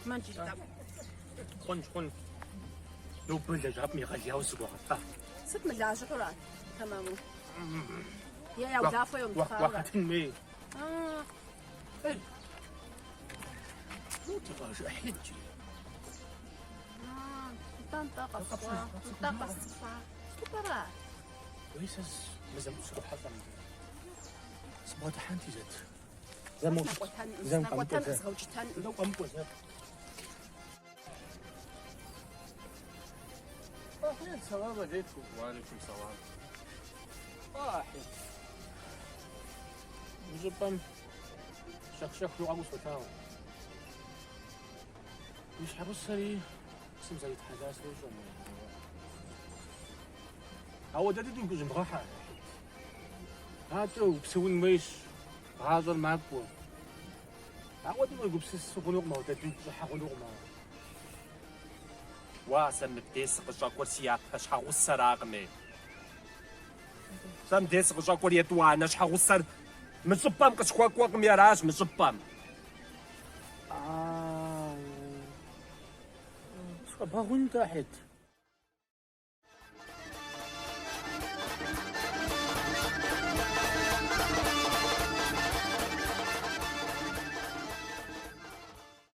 Схъумэнщ иджы тӏэкӏу. Хъунщ, хъун. Нобэ лэжьапӏэм егъэлеяуэ сыгуэгъэта. Сыт мылажьэ хъура тэмэму? Е я улахуэ йомытхауэ? Уахэтын хуей. Эй! Ну, тыгъэжыхьит иджыри. Нтӏэ, нтӏэ, къэсщӏа. Нтӏэ, къэсцӏыхуа. Сыту пӏэрэ ар? Уей, сэ мызэ-мытӏэу срохьэлӏэ мыбы. Сыбгъэдыхьэнти зэт. Зэ мо- Сынэкӏуэтэн, зэм сынэкӏуэтэн, къэмыкӏуэ зэ. згъэукӏытэн. Зэм къэмыкӏуэ зэ. Ахьид, салам алейкум. Уалейкум салам. Ахьид. Мы щӏыпӏэм щӏэх-щӏэхыу къакӏуэу солъагъу. Уи щхьэгъусэри псым зэритхьэлар сощӏэ. Ауэ дэ дыдэу угу щӏумыгъэхьэ. Адэкӏэ упсэун хуейщ, гъащӏэр макӏуэ. Ауэ дэ уегупсысу хъунукъым, ауэ дэ дигу щӏыхьэ хъунукъым. Уа, сэ мыбдей сыкъыщӏэкӏуэр си япэ щхьэгъусэракъыми. Сэ мыбдей сыкъыщӏэкӏуэр етӏуанэ щхьэгъусэр мы щӏыпӏэм къысхуэкӏуэкъыми аращ мы щӏыпӏэм. Сыкъэбгъэгъун-тӏэ, Хьет.